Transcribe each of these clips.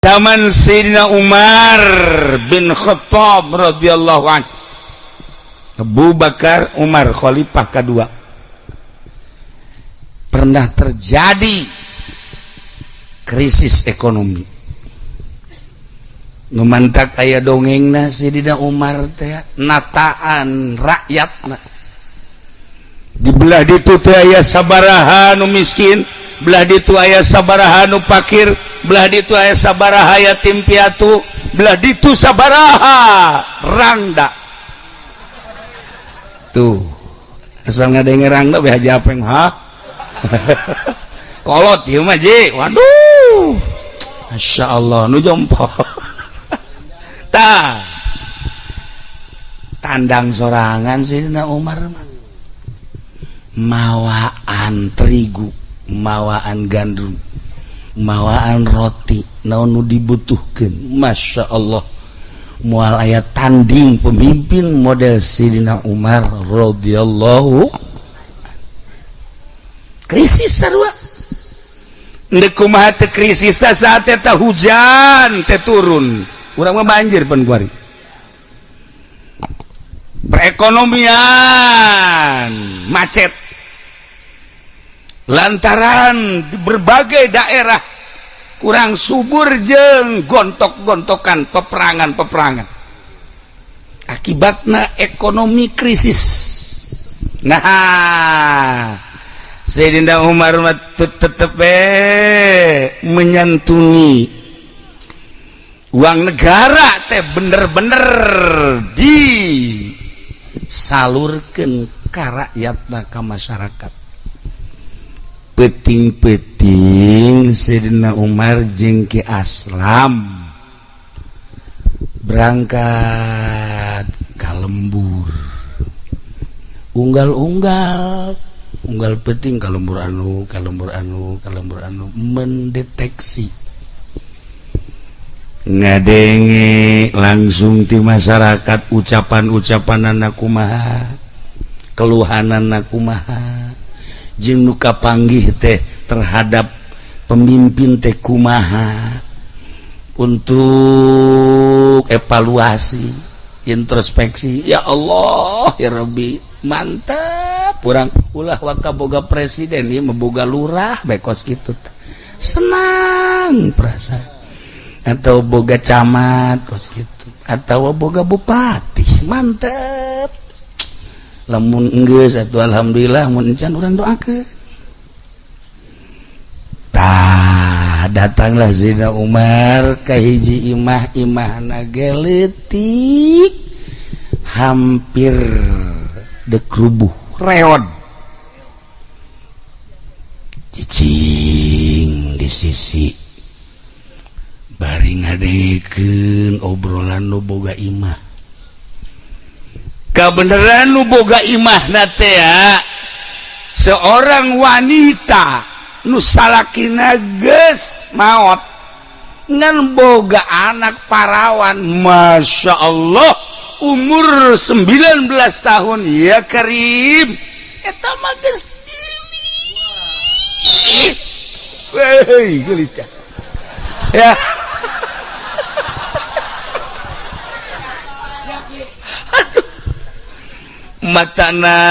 Zaman Sayyidina Umar bin Khattab radhiyallahu anhu, Abu Bakar Umar khalifah kedua, pernah terjadi krisis ekonomi. Nu mantak aya dongengna Sayyidina Umar teh nataan rakyatna. Di belah ditu teh aya sabaraha nu miskin, belah ditu aya sabaraha nu pakir, belah ditu aya sabaraha yatim piatu, belah ditu sabaraha rangda. Tuh, asal ngadenge rangda be Haji Apeng, ha? Kolot ieu mah, Ji. Waduh. Masya Allah, nu jompo. Tah. Tandang sorangan Sayyidina Umar mah. Mawaan terigu, mawaan gandum, mawaan roti, naon nu dibutuhkeun. Masya Allah, moal aya tanding pemimpin model Sayyidina Umar radhiyallahu. Krisis sarua. Ndek kumaha teu krisis teh saat eta hujan teh turun. Urang mah banjir pan kuari. Perekonomian macet lantaran di berbagai daerah kurang subur jeung gontok-gontokan, peperangan-peperangan, akibatna ekonomi krisis. Nah, Sayyidina Umar mah tetep menyantuni uang negara teh bener-bener disalurkan ka rakyatna, ka masyarakat. Peuting-peuting Sayyidina Umar jeung Ki Aslam berangkat ka lembur, unggal-unggal, unggal peuting ka lembur anu, ka lembur anu, ka lembur anu, mendeteksi, ngadenge langsung di masyarakat ucapan-ucapan anak kumaha, keluhanan kumaha, jeung nu kapanggih teh terhadap pemimpin teh kumaha, untuk evaluasi, introspeksi. Ya Allah, ya Rabbi, mantap. Kurang ulah waka boga presiden ieu mah, boga lurah bae kos kitu senang perasaan, atau boga camat kos gitu, atau boga bupati, mantap. Lamun enggeus atuh alhamdulillah, mun encan urang doakeun. Tah, datanglah Sayyidina Umar ka hiji imah, imahna leutik, hampir dek rubuh, reod, cicing di sisi bari ngadengekeun obrolan nu boga imah. Kebenaran nu boga imah teh seorang wanita nu salakina geus maot ngan boga anak parawan. Masya Allah, umur 19 tahun. Ya Karim, eta mah geus geulis. Wey, geulis jasa ya. Aduh. Matana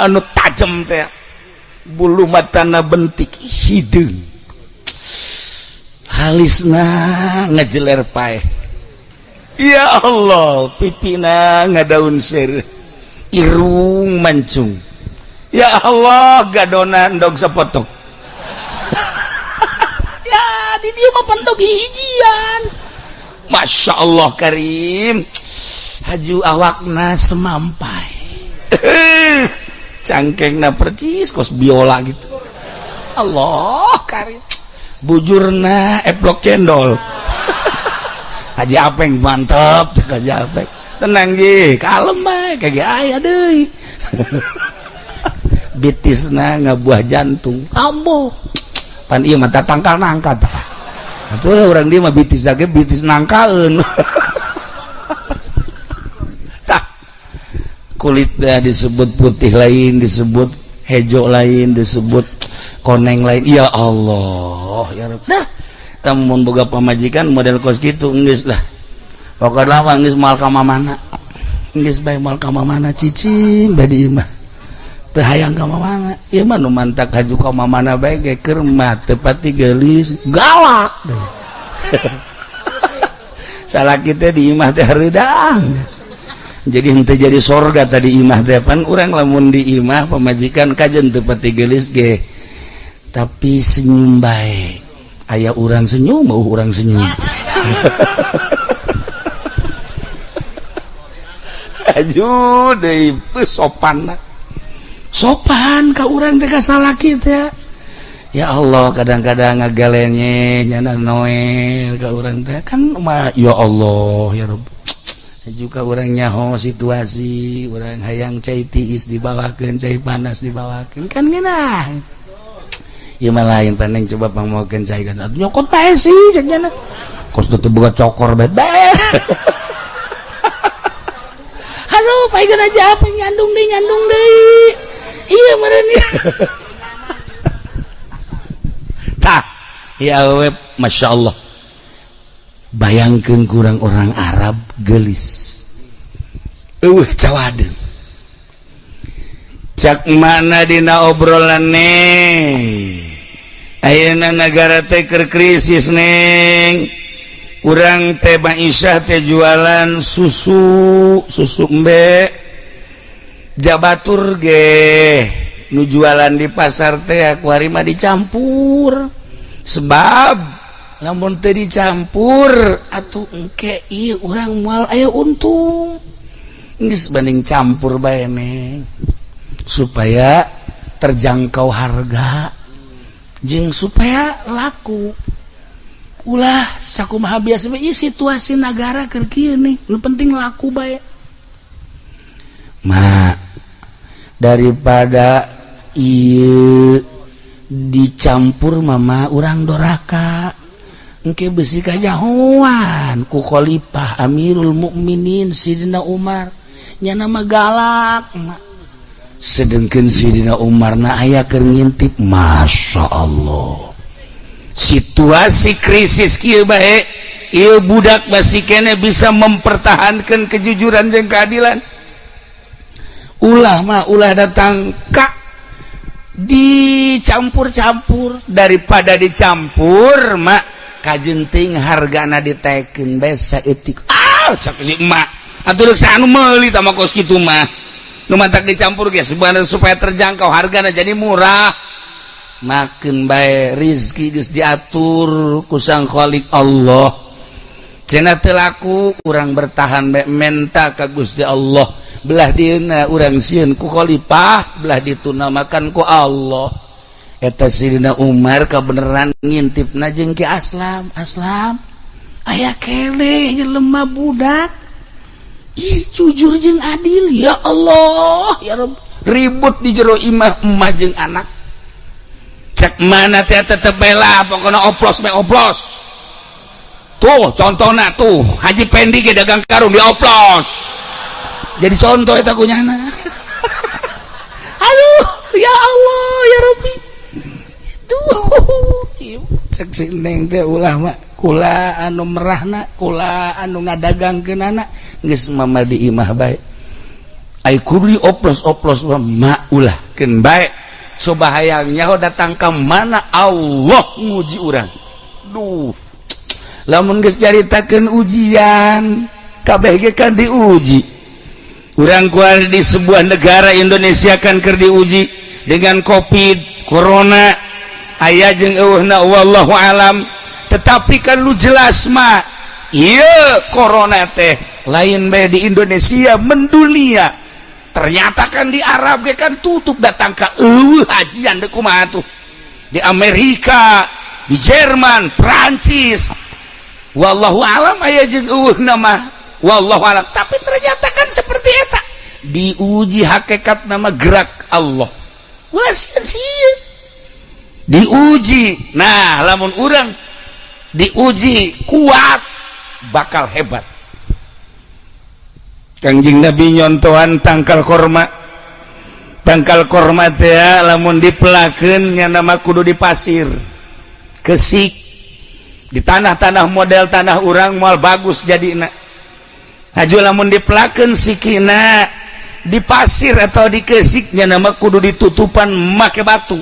anu tajam teh, bulu matana bentik hideung, halisna ngejeler paeh. Ya Allah, pipina ngadaun seureuh, irung mancung. Ya Allah, gadona endog sapotong. Ya, di dieu mah pendog hijian. Masya Allah Karim, haju awakna semampai, cangkengna percis kos biola gitu. Allah Karim, bujurna eplok cendol. Haji Apeng mantep. Haji Apeng tenang ji, kalem bae, kagak aya deui. Bitisna ngabuah jantung ambo pan ieu mah tangkal nangka. Atuh urang dieu mah bitis ge bitis nangkaeun. Tah, kulitnya disebut putih lain, disebut hejo lain, disebut koneng lain. Ya Allah, ya Rabb. Nah, Mun boga pamajikan model kos kitu, geus lah, pokokna mah geus moal ka mana, geus bae moal ka mana, cicing bae di imah, teu hayang ka mana. Ieu mah nu mantak haju ka mana bae ge keur mah teu pati geulis, galak salaki teh. Di imah teh hareudang, jadi henteu jadi sorga tadi imah teh. Pan urang lamun di imah pamajikan kajen teu pati geulis ge, tapi senyum bae, aya urang senyum, mau urang senyum. Aju deui sopan, sopan ka urang teh ka salaki teh. Ya Allah, kadang-kadang ngagalenye nyana noel ka urang teh kan mah. Ya Allah, ya Rabb, juga urang nyaho situasi urang, hayang cai tiis dibawakeun, cai panas dibawakeun, kan ngeunah. Ieu mah lain paneng, coba pangmaokeun cai kan nyokot bae sih cek nyana, kos teu boga cokor bae. Aduh, paegan aja apa, nyandung deui, nyandung deui ieu meureun. Tah ya we, Masya Allah, bayangkeun kurang orang Arab gelis, eueuh cawadeun. Cak mana dina obrolan neng, ayeuna negara teh keur krisis, neng. Urang teh Aisyah teh jualan susu, susu embe jabatur ge nu jualan di pasar teh aku hari mah dicampur, sebab lamun teu dicampur atuh engke ieu urang moal aya untung. Geus banding campur bae, neng, supaya terjangkau harga jeung supaya laku. Ulah sakumaha biasa ieu situasi negara keur kieu nih, nu penting laku bae. Ma, daripada ieu dicampur, mama urang doraka engke besi kajahoan ku khalifah Amirul Mukminin Sidina Umar. Nyana mah galak, mak. Sedengkeun Sidina Umar na aya keur ngintip. Masya Allah, situasi krisis kieu bae ieu budak masih kene bisa mempertahankan kejujuran dan keadilan. Ulah mah, ulah datang kak dicampur-campur. Daripada dicampur mak, kajenting hargana ditekeun bae saeutik. Ah, cak si emak, atuh deuk anu meuli tah mah kos kitu mah. Nu mantak dicampur ge sebenarnya supaya terjangkau hargana, jadi murah. Makin bae, rizki geus diatur ku Sang Khalik Allah. Cenah teu laku, urang bertahan bae, menta ka Gusti Allah. Belah dieuna urang sieun ku khalifah, belah dituna makan ku Allah. Eta Sidina Umar kabeneran ngintipna jeung Ki Aslam. Aslam, aya keneh jelema budak ih, jujur jeung adil. Ya Allah, ya Rabb, ribut di jero imah emak jeung anak. Cek mana teh tetep bela, pokoknya oplos me oplos. Tuh contohna tuh Haji Pendi ge dagang karung dioplos, jadi contoh eta kunyana. Aduh, ya Allah, ya Rabbi. Tuh cek si neng teh, ulah mak, kula anu merahna, kula anu ngadagangkeunana, geus mama di imah bae. Ai kudu oplos-oplos mah, ulah keun bae. Coba hayang nyaho datang ke mana Allah nguji urang. Duh, lamun geus caritakeun ujian, kabeh ge kan diuji. Urang kuat di sebuah negara Indonesia kan keur diuji dengan Covid corona, aya jeung eueuhna wallahu alam. Tetapi kan lu jelas mah ieu corona teh lain bae di Indonesia, mendunia. Ternyata kan di Arab ge kan tutup, datang ke eueuh hajian deuk kumaha tuh. Di Amerika, di Jerman, Prancis, wallahu alam aya jeung eueuhna mah, wallahu alam. Tapi ternyata kan seperti eta diuji, hakikat nama gerak Allah, ulah sieun diuji. Nah, lamun urang diuji kuat, bakal hebat. Kangjeng Nabi nyontohan tangkal korma. Tangkal korma teh lamun dipelakeun nya nama kudu di pasir kesik. Di tanah-tanah model tanah urang moal bagus jadina. Haju lamun dipelakeun sikina di pasir atau di kesiknya nama kudu ditutupan make batu.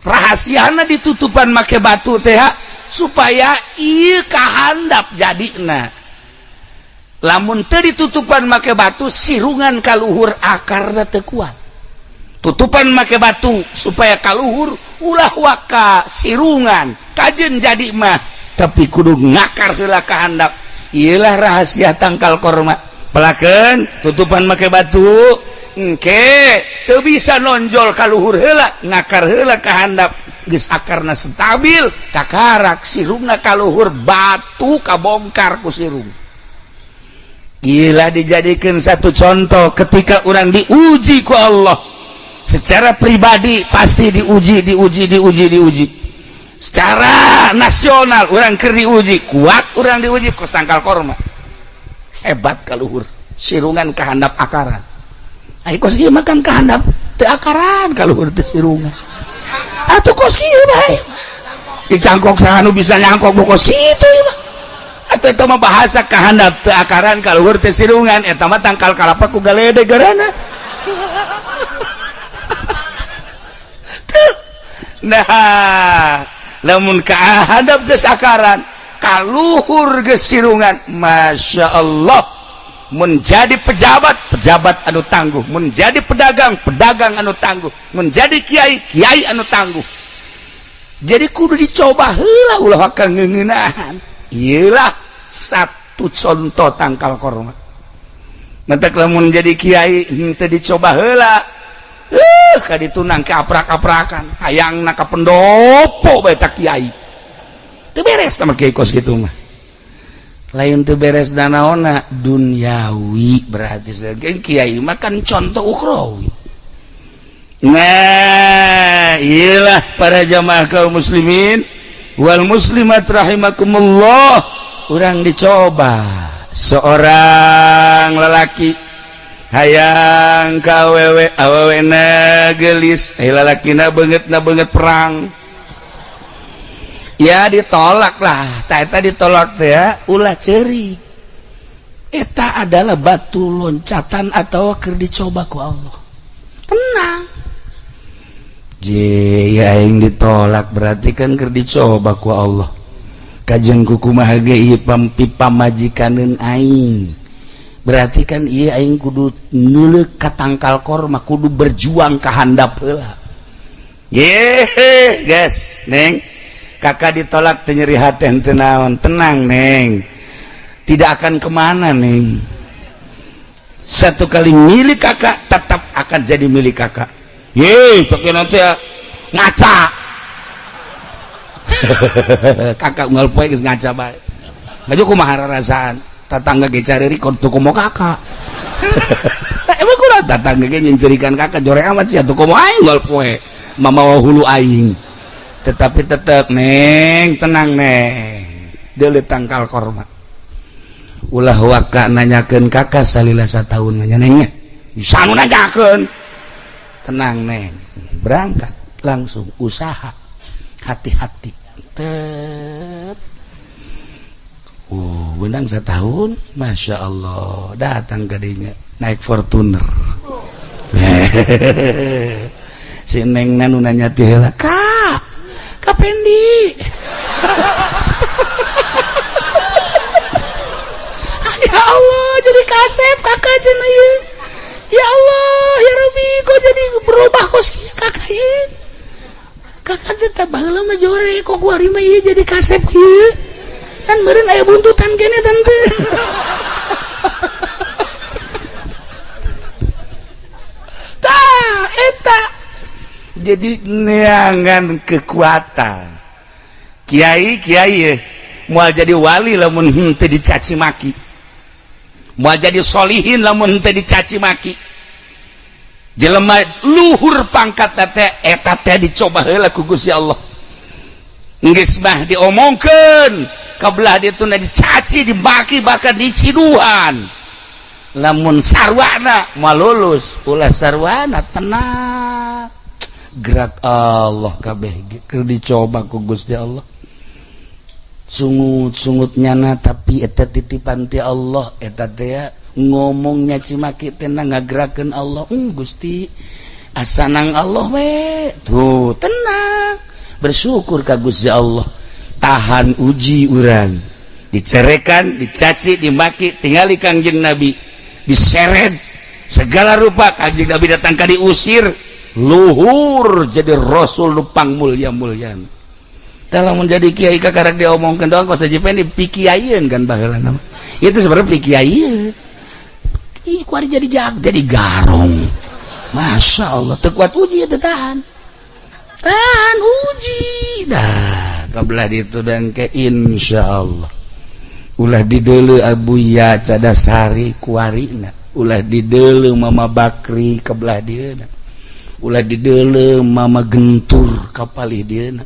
Rahasiana ditutupan make batu teh supaya ieu kahandap jadina. Lamun teu ditutupan make batu sirungan kaluhur akarna teu kuat. Tutupan make batu supaya kaluhur ulah waka sirungan kajen jadi mah tapi kudu ngakar heula kahandap. Ieulah rahasia tangkal korma. Pelakeun tutupan make batu engke teu bisa nonjol kaluhur heula ngakar heula kahandap geus akarna stabil kakarak sirungna kaluhur batu kabongkar ku sirung. Gila dijadikan satu contoh ketika orang diuji ku Allah secara pribadi pasti diuji diuji diuji diuji. Secara nasional orang keur diuji kuat orang diuji kos tangkal korma hebat kaluhur sirungan kahandap akaran. Ai kos ieu makan kahandap teu akaran kaluhur teu sirungan. Atuh kos kieu bae. Dicangkok saha nu bisa nyangkok kos kitu ieu mah. Atuh eta mah bahasa kahandap teu akaran kaluhur teu sirungan eta mah tangkal kalapa ku galede garana. Nah, lamun kahadap geus akaran kaluhur geus sirungan Masya Allah menjadi pejabat pejabat anu tangguh, menjadi pedagang pedagang anu tangguh, menjadi kiai kiai anu tangguh. Jadi kudu dicoba heula ulah ka ngeuneunahan. Ieulah satu contoh tangkal korma. Mentek lamun jadi kiai henteu dicoba heula ka ditunang ke aprak-aprakan hayangna ka pendopo bae ta kiai. Teu beres tah kiai kos kitu mah. Lain teu beres danaona duniawi berarti kiai mah kan contoh ukhrawi. Nah, iyalah para jamaah kaum muslimin wal muslimat rahimakumullah, urang dicoba seorang lelaki hayang ka awewe awewena gelis, lalakina beungeutna beungeut perang. Ya ditolak lah, ta eta ditolak teh ya, ulah ceurik. Eta adalah batu loncatan atau keur dicoba ku Allah. Tenang. Je ya aing ditolak berarti kan keur dicoba ku Allah. Kajeng kumaha ge ieu pamajikaneun aing. Berarti kan ieu aing kudu neuleuk ka tangkal korma, kudu berjuang ka handap heula. Ye, guys, Neng. Kakak ditolak teu nyeri hate henteu naon. Tenang, Neng. Tidak akan kemana, Neng. Satu kali milik kakak tetap akan jadi milik kakak. Ye, pakai nanti ya ngaca. Kakak unggal poe geus ngaca bae. Maju kumaha rarasaan. Tetangga ge cariri tuh komo kakak. Emang kurang tetangga ge nyencerikan kakak jore amat sih atuh komo aing unggal poe. Mamawa hulu aing. Tetapi tetep Neng, tenang Neng. Deuleu tangkal korma. Ulah waka nanyakeun kakak salila sataun nya Neng nya. Bisa nu nanyakeun. Tenang Neng. Berangkat langsung usaha. Hati-hati. Tet. Benang setahun, Masya Allah, datang ke dinya naik Fortuner. Si Neng nu nanya ti heula, "Kak, Kak Pendi." Ya Allah, jadi kasep kakak cenah ieu. Ya Allah, ya Rabbi, kok jadi berubah kos kakak ieu? Kakak teh tah baheula mah jore, kok kuari mah ieu jadi kasep kieu? Kan meureun aya buntutan kene tante. Tah eta jadi neangan kekuatan. Kiai kiai moal jadi wali lamun henteu dicaci maki. Moal jadi solihin lamun henteu dicaci maki. Jelema luhur pangkat teh eta teh dicoba heula ku Gusti Allah. Geus mah diomongkeun kabelah ditu na dicaci dimaki bahkan diciduhan. Lamun sarwana moal lulus, ulah sarwana tenang. Gerak Allah kabeh keur dicoba ku Gusti Allah. Sungut-sungut nyana, tapi eta titipan ti Allah. Eta teh ngomong nyaci maki teh ngagerakeun Allah. Gusti, asanang Allah we tuh, tenang, bersyukur ka Gusti Allah, tahan uji. Urang dicerekan, dicaci, dimaki, tingali Kangjeng Nabi diseret segala rupa. Kangjeng Nabi datang ka diusir, luhur jadi rasul lupang mulia-mulia. Dalam menjadi kiai kakarak diomongkeun doang, kok saja pengen dipikiaieun kan. Baheula nama itu sebenarnya pikiaieun. Ih, kuari jadi jag, jadi garong. Masya Allah, teu kuat uji teu tahan, tahan uji dah kebelah itu. Dan ke insya Allah ulah dideuleu Abuya Cadasari kuarina, ulah dideuleu Mama Bakri kebelah dieuna, ulah dideuleu Mama Gentur kapalih dieuna,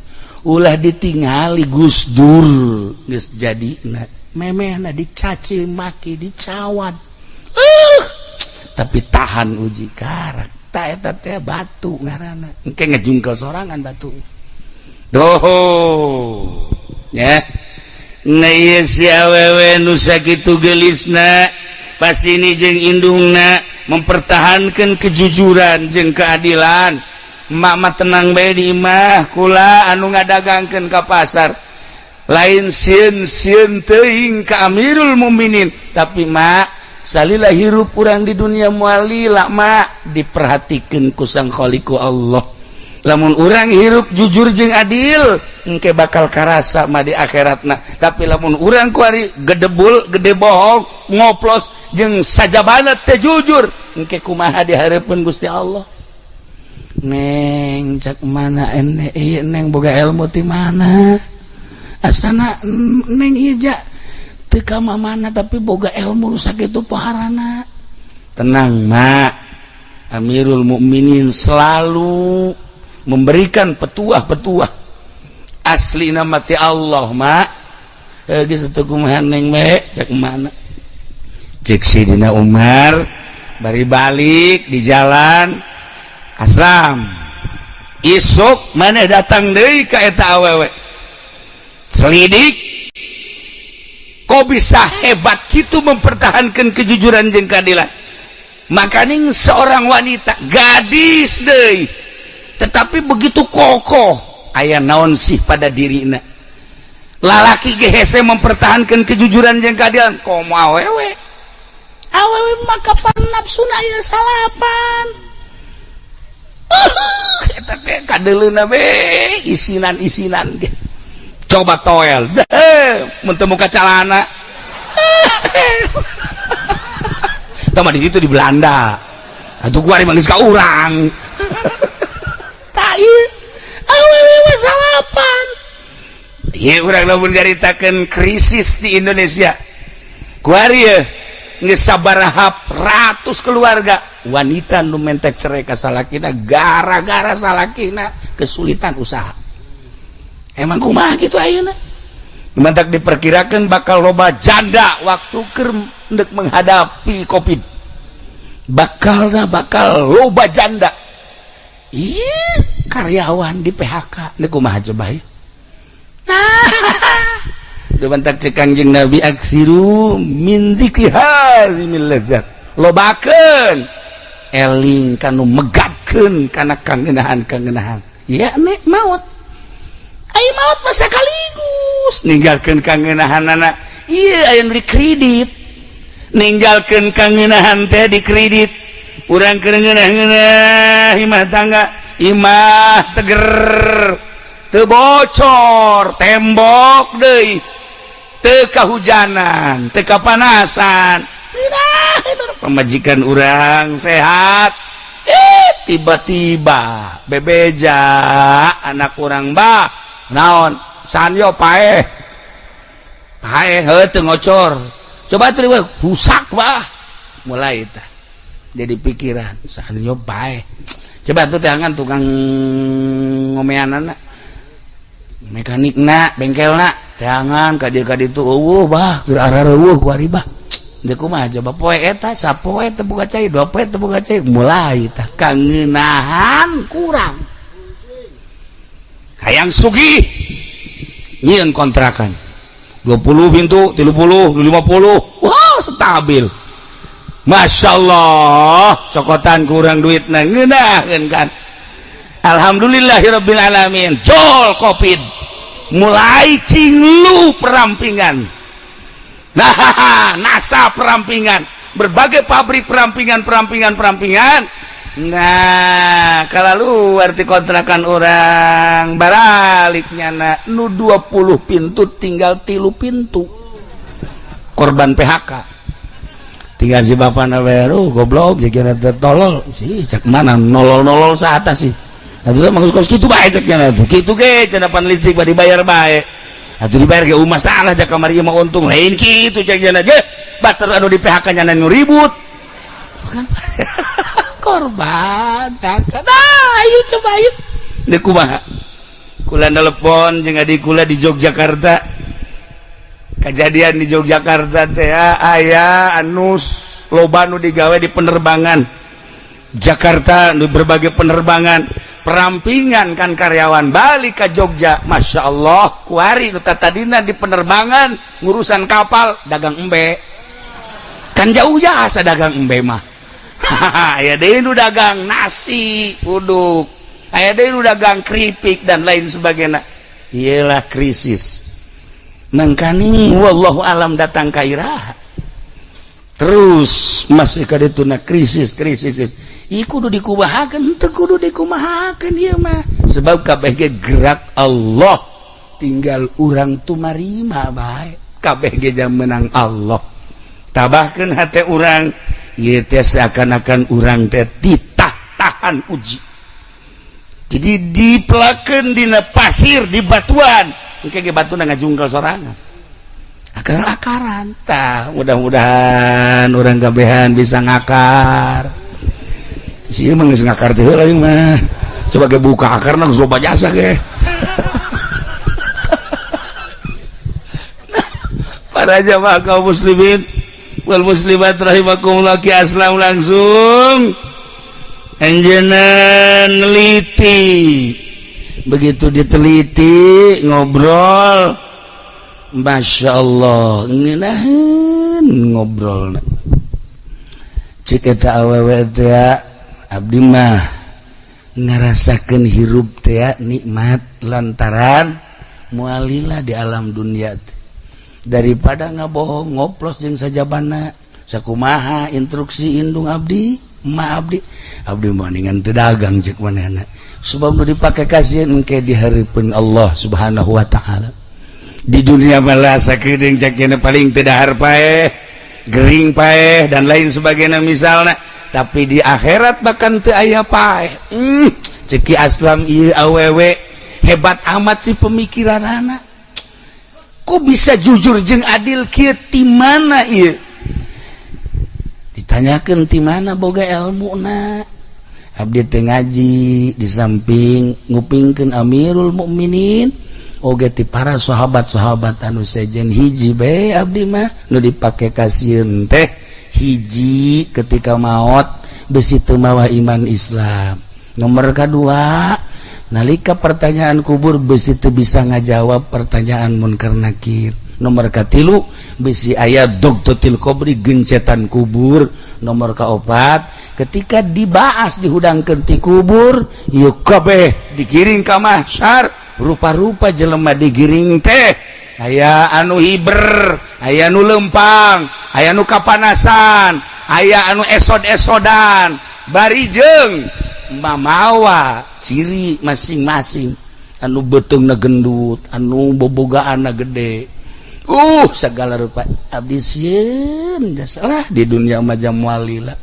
ulah ditingali Gus Dur geus jadina. Memehna dicaci maki, dicawan, tapi tahan uji karak. Tak, eta teh batu ngaranna, engke ngejungkel sorangan batu doho ya. Nah, ieu si awewe nu sakitu geulisna, pasini jeung indungna mempertahankan kejujuran jeung keadilan. Emak mah tenang bae di imah, kula anu ngadagangkeun ka pasar. Lain sieun sieun teuing ka Amirul Mukminin, tapi mak, salila hirup urang di dunia moal lila, mak, diperhatikeun ku Sang Khaliqu Allah. Lamun urang hirup jujur jeung adil, engke bakal karasa mah di akhiratna. Tapi lamun urang kuari gedebul gede, bohong, ngoplos jeung sajabana teu jujur, engke kumaha di hareupeun Gusti Allah? Neng, cak mana ene ieu? Neng boga ilmu ti mana asana? Neng ieu ja teu ka mana, tapi boga ilmu sakitu poharana. Tenang, mak, Amirul Mukminin selalu memberikan petuah-petuah asli nama ti Allah. Mak, geus teu kumaha, neng we cak mana? Cek Sidina Umar bari balik di jalan, "Aslam, isuk mana datang deui ka eta awewe, selidik kok bisa hebat gitu mempertahankan kejujuran jeung keadilan." Makanya seorang wanita, gadis deui, tetapi begitu kokoh, aya naon sih pada dirina? Lalaki ge hese mempertahankan kejujuran jeung keadilan, komo awewe. Awewe maka pan nafsuna aya salapan. Eta teh kadeuleuna be isinan-isinan ge. Coba toel deh, mun teu muka calana. Tah di situ di Belanda atuh kuari mah geus ka urang. Tah, ieu awewe mah salapan. Ieu urang lamun nyaritakeun krisis di Indonesia kuari ye, geus sabaraha ratus keluarga wanita nu minta cerai ka salakina gara-gara salakina kesulitan usaha. Emang kumaha gitu ayeuna? Mentak diperkirakan bakal loba janda waktu keur ndek menghadapi Covid, bakalna bakal loba janda. Iya, karyawan di PHK, ndek kumaha coba ya? Nah, bentak cek Kangjeng Nabi, "Aksiru min dzikri hazimil ladzat." Lobakeun eling kanu megatkeun kana kangenahan-kangenahan, ya nek maut. Ai maut mah sakaligus ninggalkeun kangenahanana. Ieu aya nu di kredit, ninggalkeun kangenahan teh di kredit. Urang keur ngeunah-ngeunah imah tangga, imah teger, teu bocor tembok deui, teu kahujanan, teu kapanasan, pamajikan urang sehat, eh tiba-tiba bebeja anak urang, "Bah, naon sanyo paeh paeh?" Heuh, teu ngocor. Coba tuh rusak, bah. Mulai tah jadi pikiran, sanyo paeh. Coba tuh tangan tukang ngomeanana, mekanik na, bengkel na, jangan ka dieu ka ditu, "Eueuh, bah, keur arareueuh kuari, bah." Deuk kumaha coba? Poe eta sapoe teu boga cai, 2 poe teu boga cai, mulai tah kangenahan kurang. Hayang sugih, nyieun kontrakan 20 pintu, 30, 50. Wah, stabil. Masya Allah, cokotan kurang duit na ngeunaheun kan. Alhamdulillahirabbil alamin. Jol Covid, mulai cinglu perampingan. Nah, NASA perampingan, berbagai pabrik perampingan, perampingan, perampingan. Nah, kalau luar di kontrakan orang baliknya na nu 20 pintu tinggal 3 pintu, korban PHK. Tinggal si bapak na baru goblok jadi tolol sih, cek mana nolol-nolol saat sih. Atuh mah kos kitu bae cek nya tuh. Kitu ge cenah, pan listrik bari dibayar bae. Atuh dibayar ge masalah, cek kamari mah untung lain kitu cek nya ge. Batur anu di PHK nya nu ribut. Bukan korban PHK. Nah, ayo coba, ayo. Deuk kumaha? Kula telepon jeung adik kula di Yogyakarta. Kejadian di Yogyakarta teh aya anu loba nu digawe di penerbangan. Jakarta nu berbagai penerbangan perampingan kan, karyawan balik ke Jogja. Masya Allah, kuari nu tadina di penerbangan ngurusan kapal dagang embe kan, jauh jasa dagang embe mah. Aya deui nu dagang nasi uduk, aya deui nu dagang keripik dan lain sebagainya. Iyalah, krisis mangkaning wallahu alam datang ka iraha. Terus masih kadituna krisis, krisis. Ieu kudu dikumahakeun teu, kudu dikumahakeun ieu mah, sebab kabeh ge gerak Allah, tinggal urang tumarima bae. Kabeh ge jam menang Allah. Tabahkeun hate urang ieu teh, seakan-akan urang teh ditah tahan uji, jadi dipelakeun dina pasir, di batuan. Engke ge batuna ngajungkel sorangan, akar-akaran. Tah, mudah-mudahan urang kabehan bisa ngakar sih. Emang geus ngakar teh heula mah, coba ge buka akarna geus loba jasa ge. Para jamaah kaum muslimin wal muslimat rahimakumullah, Ki Aslam langsung anjeunna neliti. Begitu diteliti, ngobrol, Masya Allah, ngeunaheun ngobrol. Cik eta awewe teh, "Abdi mah ngarasakeun hirup teh nikmat lantaran mualila di alam dunia teh daripada ngabohong ngoplos jeung sajabana." "Sakumaha instruksi indung abdi, ma abdi?" "Abdi mendingan teu dagang," cek manehna, "sebab nu dipake kasieun engke di hareupeun Allah Subhanahu wa Taala. Di dunia malah sakedeung," cek, "paling teu dahar paeh, gering paeh, dan lain sebagainya misalnya, tapi di akhirat bahkan teu aya paeh." Cek Ki Aslam, "Ieu awewe hebat amat sih pemikiran anak, kok bisa jujur jeung adil kieu? Ti mana ieu?" Ditanyakeun, "Ti mana boga ilmu na?" "Abdi teh ngaji di samping ngupingkeun Amirul Mukminin oge ti para sahabat-sahabat anu sejen. Hiji bae abdi mah nu dipake kasieun teh, hiji, ketika maot besi teu mawa iman Islam. Nomor kedua, nalika pertanyaan kubur besi teu bisa ngajawab pertanyaan munkar nakir. Nomor katilu, besi aya dhoqthotil qobri, gencetan kubur. Nomor kaopat, ketika dibahas dihudangkeun ti kubur, yuk kabeh digiring ka mahsyar, rupa-rupa jelema digiring teh, aya anu hiber, aya nu lempang, aya nu kapanasan, aya anu esod-esodan, bari jeung mamawa ciri masing-masing, anu beuteungna gendut, anu bobogaanna gede, segala rupa. Abdi sieun lah di dunia mah jam walila."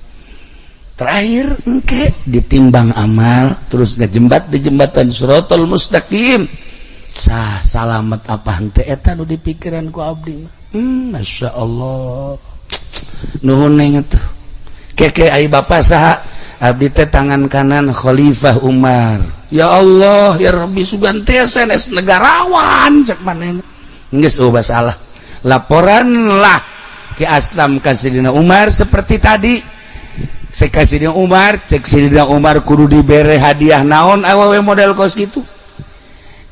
Terakhir engke ditimbang amal, terus ngejembat di jembatan Siratal Mustaqim, sah salamet apa henteu. Eta nu dipikiran ku abdi mah. Masya Allah, nuhun neng atuh. "Keke, ai bapak saha?" "Abdi teh tangan kanan Khalifah Umar." "Ya Allah ya Rabbi, sugan teh sanes negarawan," cek manehna. Geus eueuh salah. Laporan lah Ki Aslam ka Sidina Umar seperti tadi. Cek Sidina Umar, cek Sidina Umar, "Kudu dibere hadiah naon awewe model kos gitu?"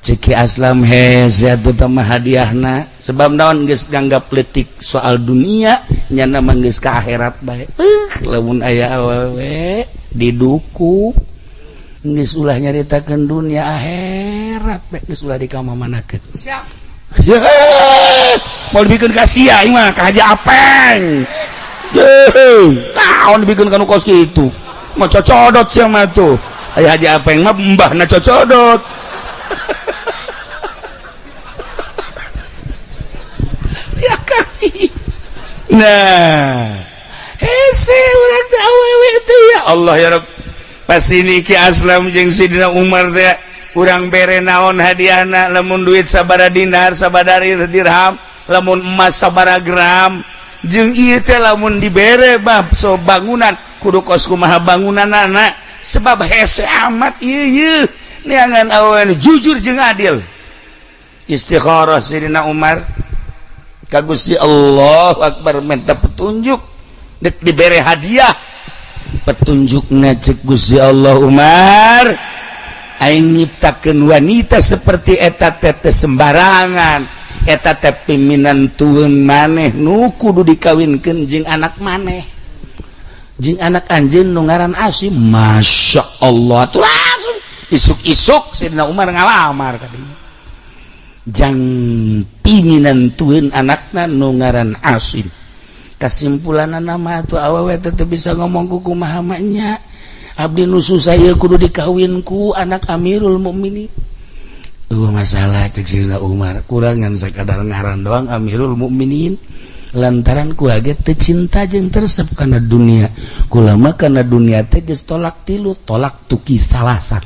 Cek Ki Aslam hese atuh teh mah hadiahna, sebab naon, geus nganggap leutik soal dunia, nyana mah geus ka akhirat bae. Lamun aya awewe diduku, geus ulah nyaritakeun dunia, akhirat bae, geus ulah dikamamanakeun. Siap. Mau dibikin ka sia ieu mah, ka Haji Apeng. Naon dibikin kanu kos kitu mah, cocodot sia mah tuh. Aya Haji Apeng mah mbahna cocodot ya kali. Nah, hese urang teh awewe teh, ya Allah ya Rabb. Pas ini Ki Aslam jeung Sidina Umar teh, urang bere naon hadiahna? Lamun duit sabara dinar, sabara dirham, lamun emas sabara gram, jeung ieu teh lamun dibere bab so bangunan kudu kos kumaha bangunanana, sebab hese amat ieu ieu neangan awewe jujur jeung adil. Istikharah Sidina Umar ka Gusti Allah Akbar, minta petunjuk dek dibere hadiah. Petunjukna cek Gusti Allah, "Umar, aing nyiptakeun wanita seperti eta teh teu sembarangan. Eta teh piminantueun maneh nu kudu dikawinkeun jeung anak maneh, jeung anak anjeun nu ngaran Asim." Masya Allah tuh, langsung isuk-isuk Sidina Umar ngalamar kadinya jang piminantueun anakna nu ngaran Asim. Kesimpulan nama tuh, awewe tetep bisa ngomong ku kumaha nya, "Abdi nu susah ieu kudu dikawin ku anak Amirul Mukminin." Tuh masalah, cek Sidina Umar, kurangan sekadar ngaran doang Amirul Mukminin, lantaran ku ge teu cinta jeung teresep kana dunia. Kula mah kana dunia teh geus talak tilu, talak tuki salasa.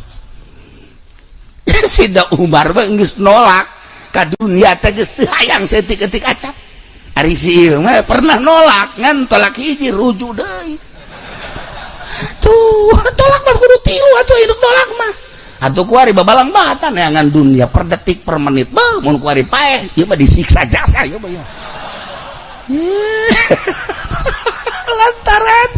Sidina Umar mah geus nolak ka dunia teh, geus teu hayang saeutik-eutik acan. Ari si ieu mah pernah nolak, ngan talak hiji rujuk deui. Tuh, talak mah kudu tilu atuh hidup nolak mah. Atuh kuari babalang batan neangan dunia per detik, per menit. Beuh, mun kuari paeh ieu mah disiksa jasa ieu mah ya. Lantaran